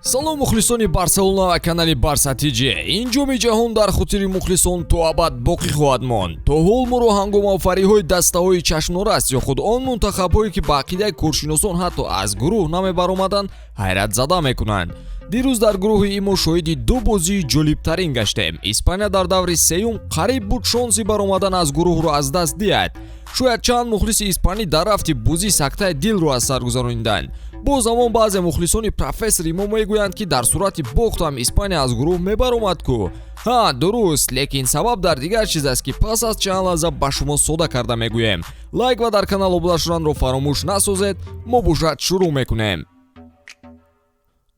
Салом, мухлисони Барселона ва канали Барса ТЖ. Ин Ҷоми ҷаҳон дар хотири мухлисон то абад боқӣ хоҳад монд. То ҳол моро ҳангомаофариҳои дастаҳои чашмнорас ё худ он мунтахабҳое, ки ба ақидаи коршиносон ҳатто аз гурӯҳ намебаромаданд, ҳайратзада мекунанд. Дирӯз дар гурӯҳи И мо шоҳиди ду бозии ҷолибтарин гаштем. Испания дар даври сеюм қариб буд шонси баромадан аз гурӯҳро аз даст диҳад. Шояд чанд мухлиси испанӣ дар рафти бозӣ сактаи дилро аз сар гузарониданд. Боз ҳамон баъзе мухлисони профессори мо мегӯянд, ки дар сурати бохт ҳам Испания аз гурӯҳ мебаромад ку. Ҳа, дуруст, лекин сабаб дар дигар чиз аст, ки пас аз чанд лаҳза ба шумо сода карда мегӯем. Лайк ва дар канал обуна шуданро фаромӯш насозед. Мо бошад шурӯъ мекунем.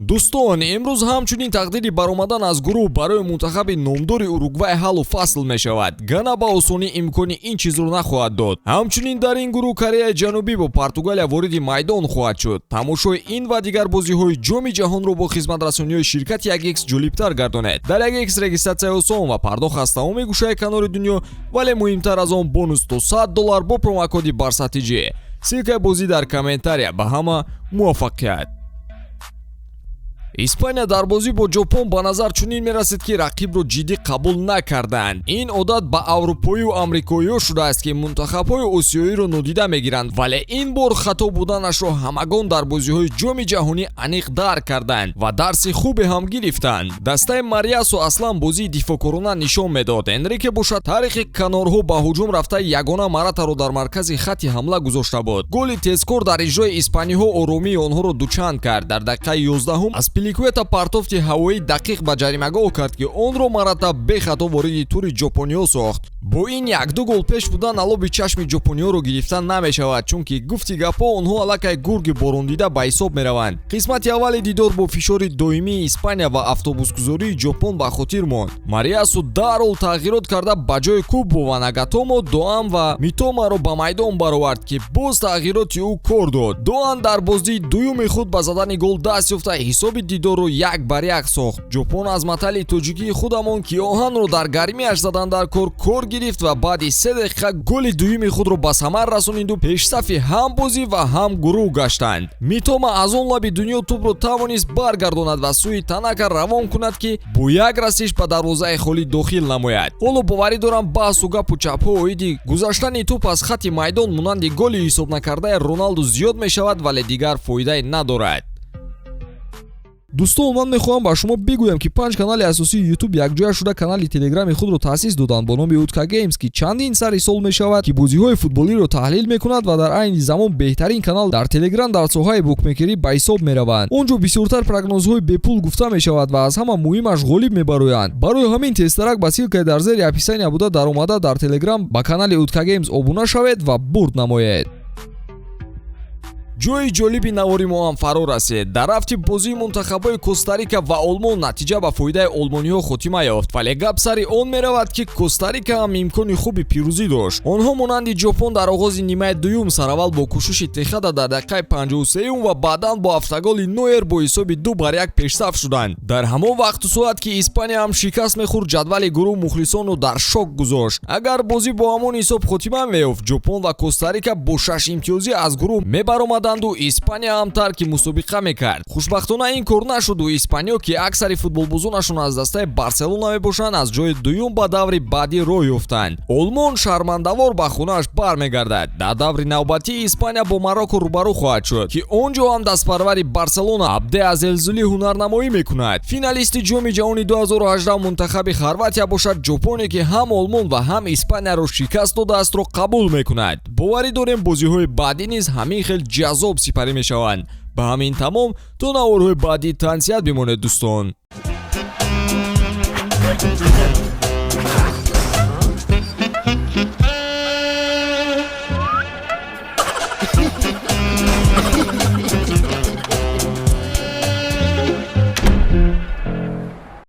Дӯстон, имрӯз ҳамчунин тақдири баромадан аз гурӯҳ барои мунтахаби номдори Уругвай ҳаллу фасл мешавад. Гана ба осонӣ имкони ин чизро нахоҳад дод. Ҳамчунин дар ин гурӯҳ Кореяи Ҷанубӣ бо Португалия вориди майдон хоҳад шуд. Тамошои ин ва дигар бозиҳои Ҷоми ҷаҳонро бо хизматрасониҳои ширкати 1X ҷолибтар гардонед. Дар 1X регистратсияи осон ва пардохт аз тамоми гӯшаи канори дунё, вале муҳимтар аз он бонус то 100 доллар бо промокоди БАРСАТИҷ. Ссылкаи бозӣ дар комментария. Ба ҳама муваффақият! Испания дар бозӣ бо Ҷопон ба назар чунин мерасид, ки рақибро ҷиддӣ қабул накарданд. Ин одат ба аврупоию амрикоиҳо шудааст, ки мунтахабҳои осиёиро нодида мегиранд, вале ин бор хато буданашро ҳамагон дар бозиҳои Ҷоми ҷаҳонӣ аниқ дарк карданд ва дарси хубе ҳам гирифтанд. Дастаи Мариасо аслан бозии дифоъкорона нишон медод. Энрике бошад таърихи канорҳо ба ҳуҷум рафта, ягона Маратаро дар маркази хатти ҳамла гузошта буд. Голи тезкор дар иҷрои испаниҳо оромии онҳоро дучанд кард. Дар дақиқаи 11-ум Аспиликуэта партофти ҳавоӣ дақиқ ба ҷаримагоҳ кард, ки онро Марата бехато вориди тури ҷопониҳо сохт. Бо ин якду гол пеш будан алоби чашми ҷопониҳоро гирифтан намешавад, чунки, гуфти гапҳо, онҳо аллакай гурги борондида ба ҳисоб мераванд. Қисмати аввали дидор бо фишори доимии Испания ва автобусгузории Ҷопон ба хотир монд. Мариасу дарҳол тағйирот карда, ба ҷои Кубо ва Нагатомо Доан ва Митомаро ба майдон баровард, ки боз тағйироти ӯ кор дод. Доан дар бозии дуюми худ ба задани гол даст ёфта, ҳисоби дидорро 1-1 сохт. Ҷопон аз матали тоҷикии худамон, ки оҳанро дар гармиаш задан дар кор, кор гирифт ва баъди 3 дақиқа голи дуюми худро ба самар расониду пешсафи ҳам бозӣ ва ҳам гурӯҳ гаштанд. Митома аз он лаби дунё тӯбро тавонист баргардонад ва сӯи Танака равон кунад, ки бо як расиш ба дарвозаи холӣ дохил намояд. Ҳоло боварӣ дорам, баҳсу гапу чапҳо оиди гузаштани тӯп аз хатти майдон монанди голи ҳисобнакардаи Роналду зиёд мешавад, вале дигар фоидае надорад. Дӯстон, ман мехоҳам ба шумо бигӯям, ки панҷ канали асосии Ютуб якҷоя шуда канали Телеграми худро таъсис доданд бо номи Утка Геймс, ки чандин сари сол мешавад, ки бозиҳои футболиро таҳлил мекунад ва дар айни замон беҳтарин канал дар Телеграм дар соҳаи букмекерӣ ба ҳисоб мераванд. Он ҷо бисёртар прогнозҳои бепул гуфта мешавад ва аз ҳама муҳимаш, ғолиб мебароянд. Барои ҳамин тезтарак ба ссылкаи дар зери описания буда даромада, дар Телеграм ба канали Утка Геймс обуна шавед ва бурд намоед. Ҷои ҷолиби навори мо ҳам фаро расид. Дар рафти бозии мунтахабҳои Костарика ва Олмон натиҷа ба фоидаи олмониҳо хотима ёфт, вале гап сари он меравад, ки Костарика ҳам имкони хуби пирӯзӣ дошт. Онҳо монанди Ҷопон дар оғози нимаи дуюм сараввал бо кӯшиши Техада дар дақиқаи 53-юм ва баъдан бо автоголи Ноер бо ҳисоби 2-1 пешсаф шуданд. Дар ҳамон вақту соат, ки Испания ҳам шикаст мехӯрд, ҷадвали гурӯҳ мухлисонро дар шок гузошт. Агар бозӣ бо ҳамон ҳисоб хотима меёфт, Ҷопон ва Костарика бо шаш имтиёзӣ аз гурӯҳ мебаромаданд мекарданду Испания ҳам тарки мусобиқа мекард. Хушбахтона, ин кор нашуду испаниё, ки аксари футболбозонашон аз дастаи Барселона мебошанд, аз ҷои дуюм ба даври баъдӣ роҳ ёфтанд. Олмон шармандавор ба хонааш бармегардад. Дар даври навбатӣ Испания бо Марокко рӯбарӯ хоҳад шуд, ки он ҷо ҳам дастпарвари Барселона Абде Азелзули ҳунарнамоӣ мекунад. Финалисти Ҷоми ҷаҳони 2018, мунтахаби Хорватия бошад, Ҷопоне, ки ҳам Олмон ва ҳам Испанияро шикаст додаастро, қабул мекунад. Боварӣ дорем, бозиҳои баъдӣ низ ҳамин хел ҷаззоб сипарӣ мешаванд. Ба ҳамин тамом. То наворҳои баъдӣ тансиҳат бимонед, дӯстон.